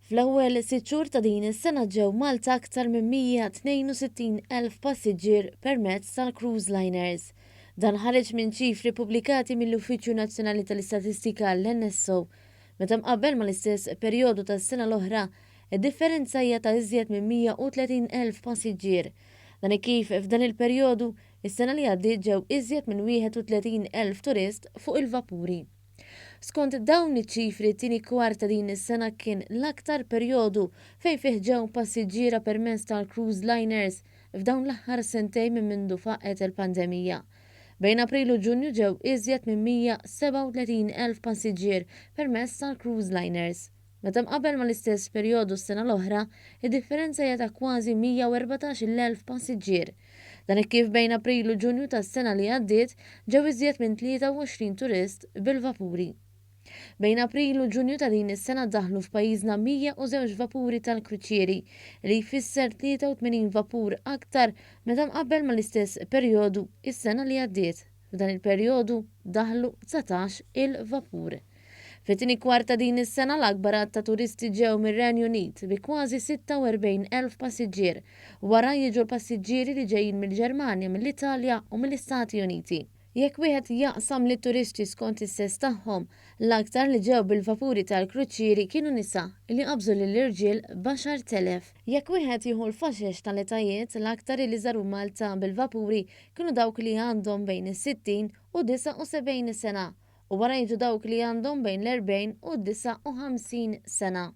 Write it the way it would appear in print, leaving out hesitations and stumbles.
Fl-ewwel sitt xhur ta' din is-sena ġew Malta aktar minn 162,000 passiġġier permezz tal-cruise liners. Dan ħareġ minn ċifri ppubblikati mill-Uffiċċju Nazzjonali tal-Istatistika, l-NSO. Meta mqabbel mal-istess perjodu tas-sena l-oħra, id-differenza hija ta' iżjed minn 130,000 passiġġier. Dan hekk kif f'dan il-perjodu, is-sena li għaddiet ġew iżjed minn 31,000 turist fuq il-vapuri. Skont dawn iċ-ċifri t-tieni kwart ta' din is-sena kien l-aktar perjodu fejn fih ġew passiġġiera permezz tal-cruise liners f'dawn l-aħħar sentejn minn mindu faqqgħet il-pandemija. Bejn April u Ġunju ġew iżjed minn 137,000 passiġġier permezz tal-cruise liners. Meta mqabbel mal-istess perjodu s-sena l-oħra, id-differenza hija ta' kważi 114,000 passiġġier. Dan hekk kif bejn April u Ġunju tas-sena li għaddiet ġew iżjed minn 23 turist bil-vapuri. Bejn April u Ġunju ta' din is-sena daħlu f'pajjiżna 102 vapuri tal-kruċieri, li jfisser 83 vapur aktar meta mqabbel mal-istess perjodu s-sena li għaddiet. F'dan il-perjodu daħlu 19 il-vapur. Fit-tieni kwart ta' din is-sena l-akbar għadd ta' turisti ġew mir-Renju Unit bi kważi 46,000 passiġġier. Wara jiġu l-passiġġieri li ġejjin mill-Ġermanja, mill-Italja u mill-Istati Uniti. Jekk wieħed jaqsam lit-turisti skont is-sess tagħhom, l-aktar li ġew bil-vapuri tal-kruċieri kienu nisa li qabżu lill-irġiel b'10,000. Jekk wieħed jieħu l-faxex tal-etajiet, l-aktar li żaru Malta bil-vapuri kienu dawk li għandhom bejn is-60 u 79 sena u wara jiġu dawk li għandhom bejn l-40 u 59 sena.